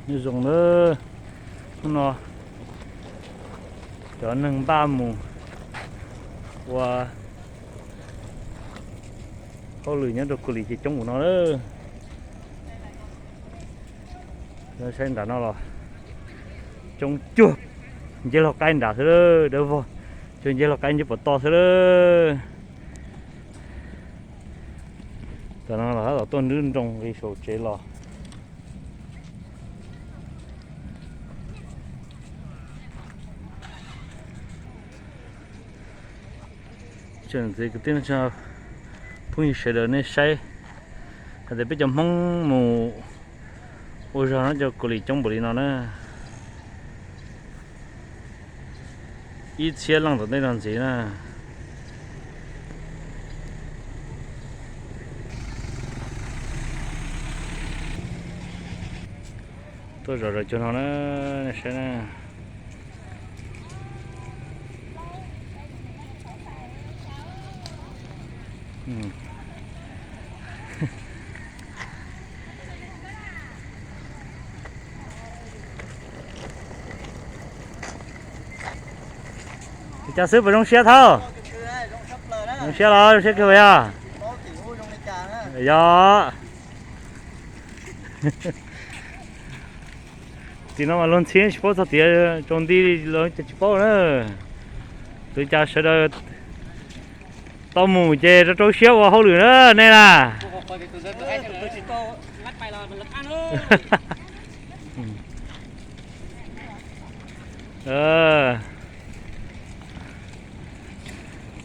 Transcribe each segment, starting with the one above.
Nyob zoo nawb, hnub no cov neeg npaj mus ua hauj lwm nyob rau Kaus Lim ces coob ua luaj no lawm. Saib nram no los coob cuag nceb laug qaib nram xwb lawm, dawb vog cuag nceb laug qaib nceb puas toj xwb lawm. Tam no los tab tom tuaj nrub nroos nqis saum tsev los. Tsoom niam txiv kwv tij, phooj ywg sawv daws nej saib, hais tias peb cov Hmoob mus ua zog nyob rau Kaus Lim coob npaum li no na. Ib txhiab leej tom ntej no ntxiv na. Tuaj zom zaws cuag no na, nej saib na. Li cas xwb puas zoo siab thaub? Zoo siab los zoo siab kawg yog? Yog. Tim no mas luag ntxhi tsis paub txog tias tsaus nti los cas tsis paub na. Tus cas sawv daws tau mus ces rau rau siab ua hauj lwm na nej na.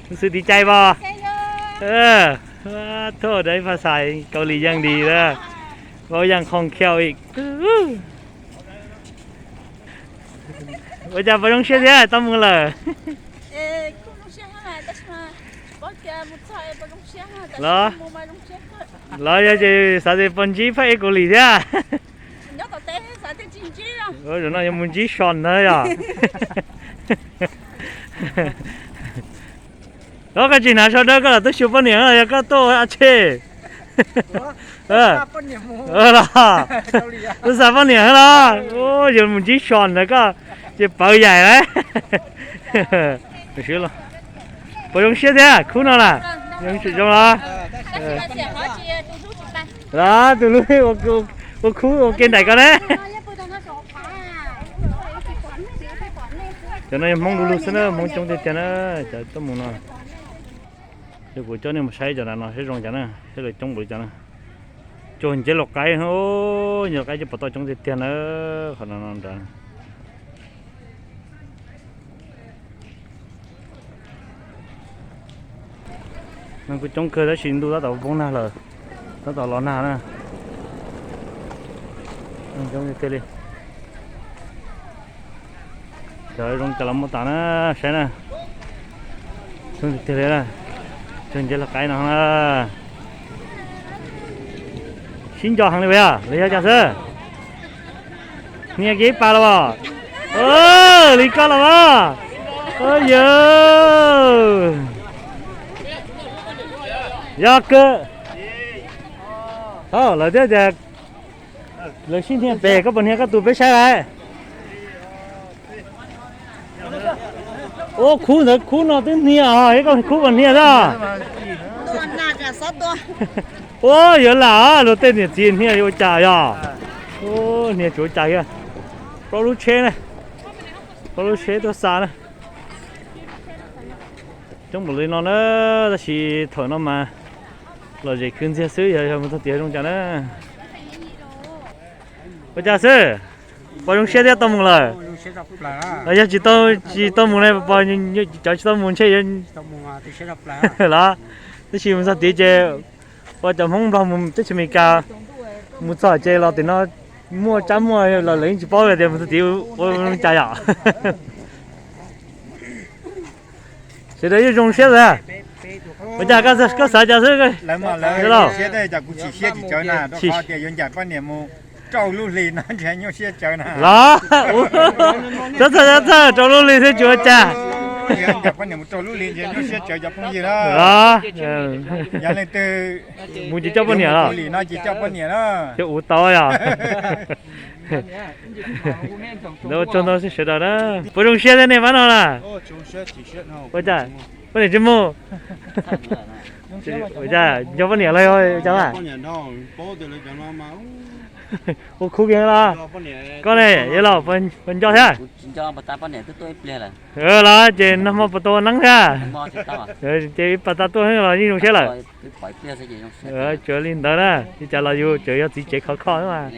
Xwb tiv cai pom. Thov đẩy phá xài Kaus Lim yang đi đó. Có yang không kheo ik. Ua cas puas zoo siab thiab tau mus lawm? Los, los yog ces xav tias puas ntsib phab ej Kaus Lim thiab? Zaum no yuav mus ntsib Sean na yog. Los koj tsis hnav sau dawb koj los twb xyuas poj niam los yog koj tuaj ua a tshej? Los, twb xav poj niam los, yuav mus ntsib Sean ntawd koj ces pawv yaim lawm. Puas zoo siab thiab khub no na? Zoo tsis zoo los? Los tus hlub ua khub ua ke nraim koj na. Cov no yog Hmoob du lug xwb na, Hmoob coob tiag tiag na, cov tuaj mus no. Yog kuv coj nej mus saib cov nram no saib zoo cas na, saib lawv coob npaum li cas na. Cuag nceb laug qaib, nceb laug qaib coj puas toj coob tiag tiag na, qhov no no nrad. Neeg kuj coob kawg tab sis ntuj tab tom poob nag lawm, tab tom los nag na. Neeg coob tiag tiag li. Cov zoo cas los muaj tas na, saib na. Coob tiag tiag li na. Coob nceb laug qaib no na. Sib nco heev li puas yog los yog cas xwb? Hnia kiag ib pas los as. Li koj los as. Yog kawg. Thaum lawv thiaj tias lawv sib hnia pem, koj puas hnia koj tus peb saib lawm? Ua khub ntawd khub no twb hnia os, koj khub puas hnia thiab? Ua yuav lam luag tej niam txiv hnia yuav ua cas yog? Hnia tsuav cas kiag. Plaub lub tsheb na, plaub lub tsheb tuaj xa na. Coob npaum li no na, tab sis thaum no mas lom zem khwv ntxiag xwb, yog yog mus txog tiam zoo cas na. Ua cas xwb? Pog zoo siab thiab tau mus lawm. Los yog tsis tau, tsis tau mus ne, pog cov tsis tau mus ntshe yuav los. Tab sis mus txog tid ces pog cov Hmoob Nplog mus teb chaws Amelikas mus txog ces los tim no muaj tsab muaj los lawv yeej tsis paub tias mus txog tid ua cas yom. Sawv daws yeej zoo siab lawm. Ua cas koj xav cas xwb? Los, txhob txhawj txhawj, rau lub hli xwb tsis ua cas. Coj poj niam mus rau lub hli ntses nyuaj siab tsawv cov phooj ywg na. Yog leej twg mus ces coj poj niam los li no ces coj poj niam na. Coj ua tau yog. Ntawd ua tsaug ntau sawv daws na. Puas zoo siab thiab nej pab no na? Ua cas poj niam tsis mus? Ua cas nco poj niam los ua cas? Ua khub kiag los. Koj ne, yog los puas nco thiab? Los ces nag hmo puas tau ua neeb thiab? Ces ib pas tas tuaj los yeej zoo siab lawm. Tsuas li ntawd na, li cas los yus tseem yog txiv tsev khov kho mas.